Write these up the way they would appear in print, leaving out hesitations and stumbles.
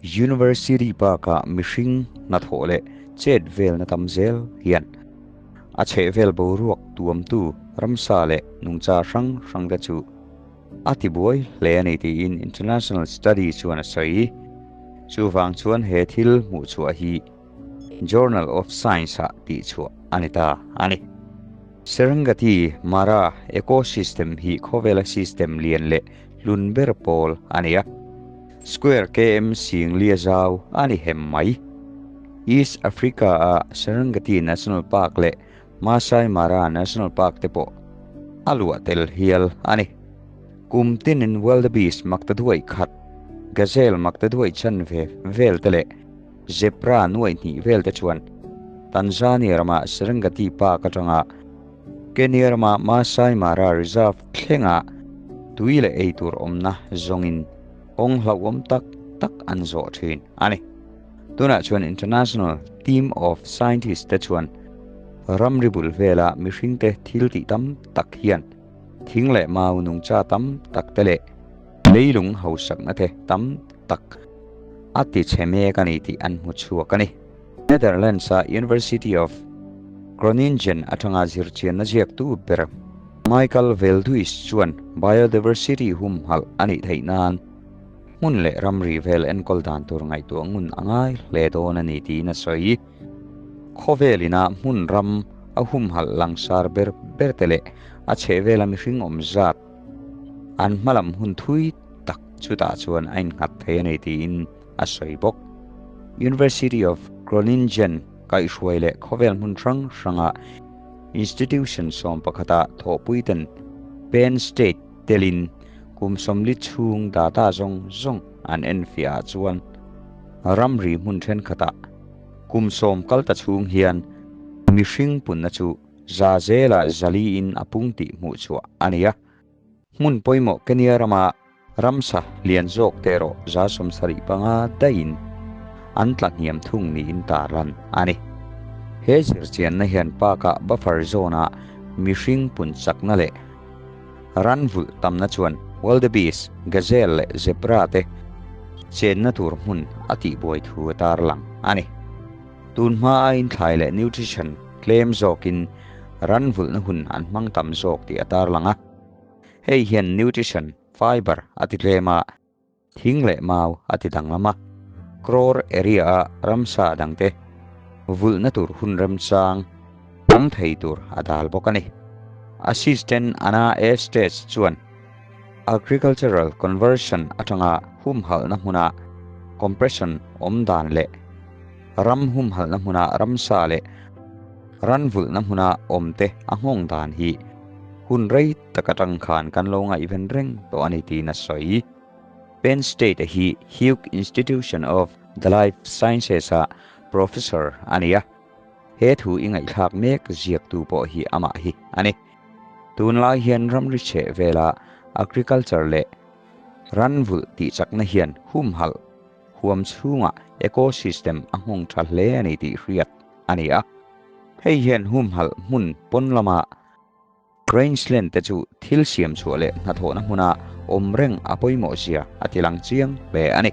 University Park-a mihring hnathawh leh chet velna tam zel hian a chhehvel boruak tuamtu ramsa leh nungcha hrang hrangte chu a tibuai hle a ni tiin International Study chuan a sawi. Chuvang chuan he thil hmuhchhuah hi Journal of Science-ah tihchhuah a ni ta a ni. Serengeti Mara ecosystem hi khawvela system lian leh hlun ber pawl a ni a. Square km sing lia zau a ni hem mai. East Africa-a Serengeti National Park leh Maasai Mara National Park te pawh a luah tel hial a ni. Kum tinin wildebeest maktaduai khat, gazelle maktaduai chanve vel te leh zebra nuaih hnih vel te chuan Tanzania rama Serengeti Park atanga Kenya rama Maasai Mara Reserve thlengah tui leh ei tur awmna zawngin kawng hlauhawm tak tak an zawh thin a ni. Tunah chuan International Team of Scientists te chuan ramri bul vela mihringte thil tih tam tak hian thing leh mau nungcha tam tak te leh leilung hausakna te tam tak a ti chhe mek a ni tih an hmu chhuak a ni. Netherlands-a University of Groningen atanga zirchianna ziaktu ber Michael Veldhuis chuan biodiversity humhalh a nih theih nan hmun leh ramri vel enkawl dan tur ngaihtuah ngun a ngai hle dawn a ni tiin a sawi. Khawvel ina hmun ram a humhalh langsar ber ber te leh a chhehvela mihring awm zat an hmalam hun thui tak chutah chuan a innghat thei a ni tiin a sawi bawk. University of Groningen kaihhruai leh khawvel hmun hrang hranga institution 11 ah thawhpuiten Penn State telin kum 40 chhung data zawng zawng an enfiah ah chuan ramri hmun thenkhatah kum 10 kal ta chhung hian mihring punna chu za zela zali in a pung tih hmuh chhuah a ni a. Hmun pawimawh Kenya rama ramsa lian zawk te erawh 75 daihin an tla hniam thung niin tarlan a ni. He zirchianna hian park-ah buffer zone-ah mihring pun chakna leh ranvulh tamna chuan wildebeest, gazelle leh zebra te chenna tur hmun a tihbuai thu a tarlang a ni. Tun hma a inthlai leh nutrition tlem zawkin ranvulhna hun an hmang tam zawk tih a tarlang a. Hei hian nutrition, fiber a ti tlem a, thing leh mau a ti danglam a. Crore area-a ramsa dangte vulhna tur hun remchang awm thei tur a dal bawk a ni. Assistant Anna Estes chuan agricultural conversion atanga humhalhna hmuna compression awm dan leh ram humhalhna hmuna ramsa leh ranvulhna hmuna awmte a nghawng dan hi hun rei tak atang khan kan lo ngaihven reng tawh a ni tiin a sawi. Penn State hi Hugh Institution of the Life Sciences-a professor a ni a, he thu i ngaihthlak mek ziaktu pawh hi amah hi a ni. Tunlai hian ramri chheh vela agriculture leh ranvulh tih chakna hian humhalh huam chhungah ecosystem a nghawng tha hle a ni tih hriat a ni a. Hei hian humhalh hmun pawn lama rangeland te chu thil siam chhuah leh hnathawhna hmuna awm reng a pawimawh zia a ti lang chiang hle a ni.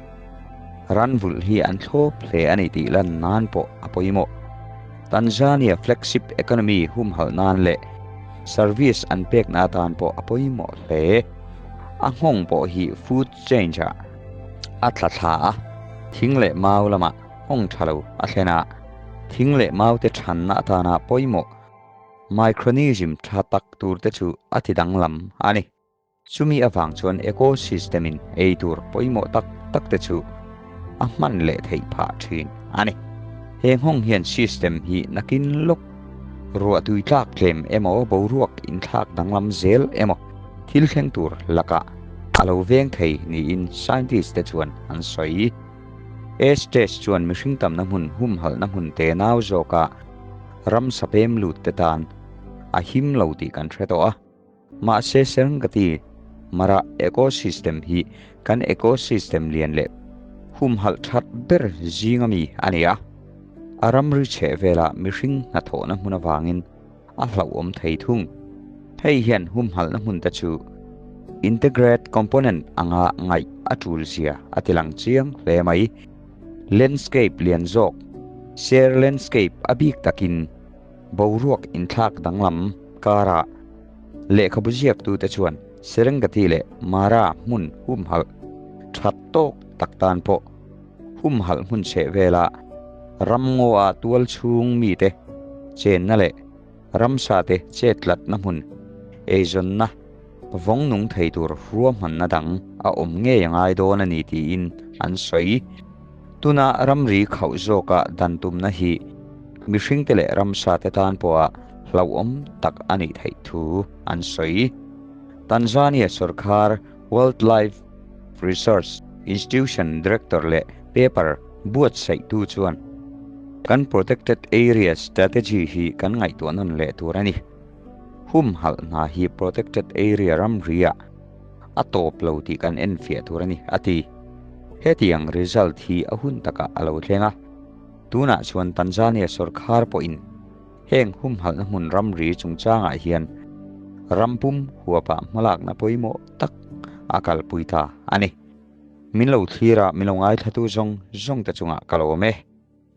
Ranvulh hi an thlawp hle a ni tih lan nan pawh a pawimawh. Tanzania flagship economy humhalh nan leh service an pekna atan pawh a pawimawh hle. A nghawng pawh hi food change ah a tla thla a, thing leh mau lamah nghawng tha lo a thlen a, thing leh mau te thanna atana pawimawh micronism tha tak tur te chu a ti danglam a ni. Chumi avang chuan ecosystem in ei tur pawimawh tak tak te chu a hman leh theih phah thin a ni. He nghawng hian system hi nakin lawk ruah tui tlak tlem emaw boruak inthlak danglam zel emaw thil thleng tur lakah a lo veng thei niin scientist te chuan an sawi. Estes chuan mihring tamna hmun humhalhna hmun te nau zawka ramsa pem lut te tan a him lo tih kan hre tawh a. Mahse Serengeti Mara ecosystem hi kan ecosystem lian leh humhalh that ber zinga mi a ni a. A ramri chheh velah mihring hnathawhna hmun avangin a hlauhawm thei thung. Hei hian humhalhna hmun te chu integrate component anga ngaih a tul zia a ti lang chiang hle mai. Landscape lian zawk, Share landscape a bik takin boruak inthlak danglam karah lehkhabu ziaktute chuan Serengeti leh Mara hmun humhalh that tawk tak tan pawh humhalh hmun chheh vela ramngaw-a tual chhung mite chenna leh ramsate chetlatna hmun eizawnna vawng nung thei tur ruahmanna dang a awm ngei a ngai dawn a ni tiin an sawi. Tuna ramri khauh zawka dan tumna hi mihringte leh ramsate tan pawha hlauhawm tak a nih theih thu an sawi. Tanzania sorkar Wildlife Research Institution Director leh paper buatsaihtu chuan, Kan Protected Area Strategy hi kan ngaihtuah nawn leh tur a ni. Humhalh hna hi Protected Area ramri-ah a tawp lo tih kan enfiah tur a ni, a ti. Hetiang result hi a hun takah a lo thleng a. Tunah chuan Tanzania sorkar pawhin heng humhalhna hmun ramri chungchangah hian rampum huapah hmalakna pawimawh tak a kalpui ta a ni. Min lo thlir a, min lo ngaithlatu zawng zawng te chungah ka lo awm e.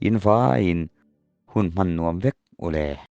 In vaiin hun hman nuam vek u le.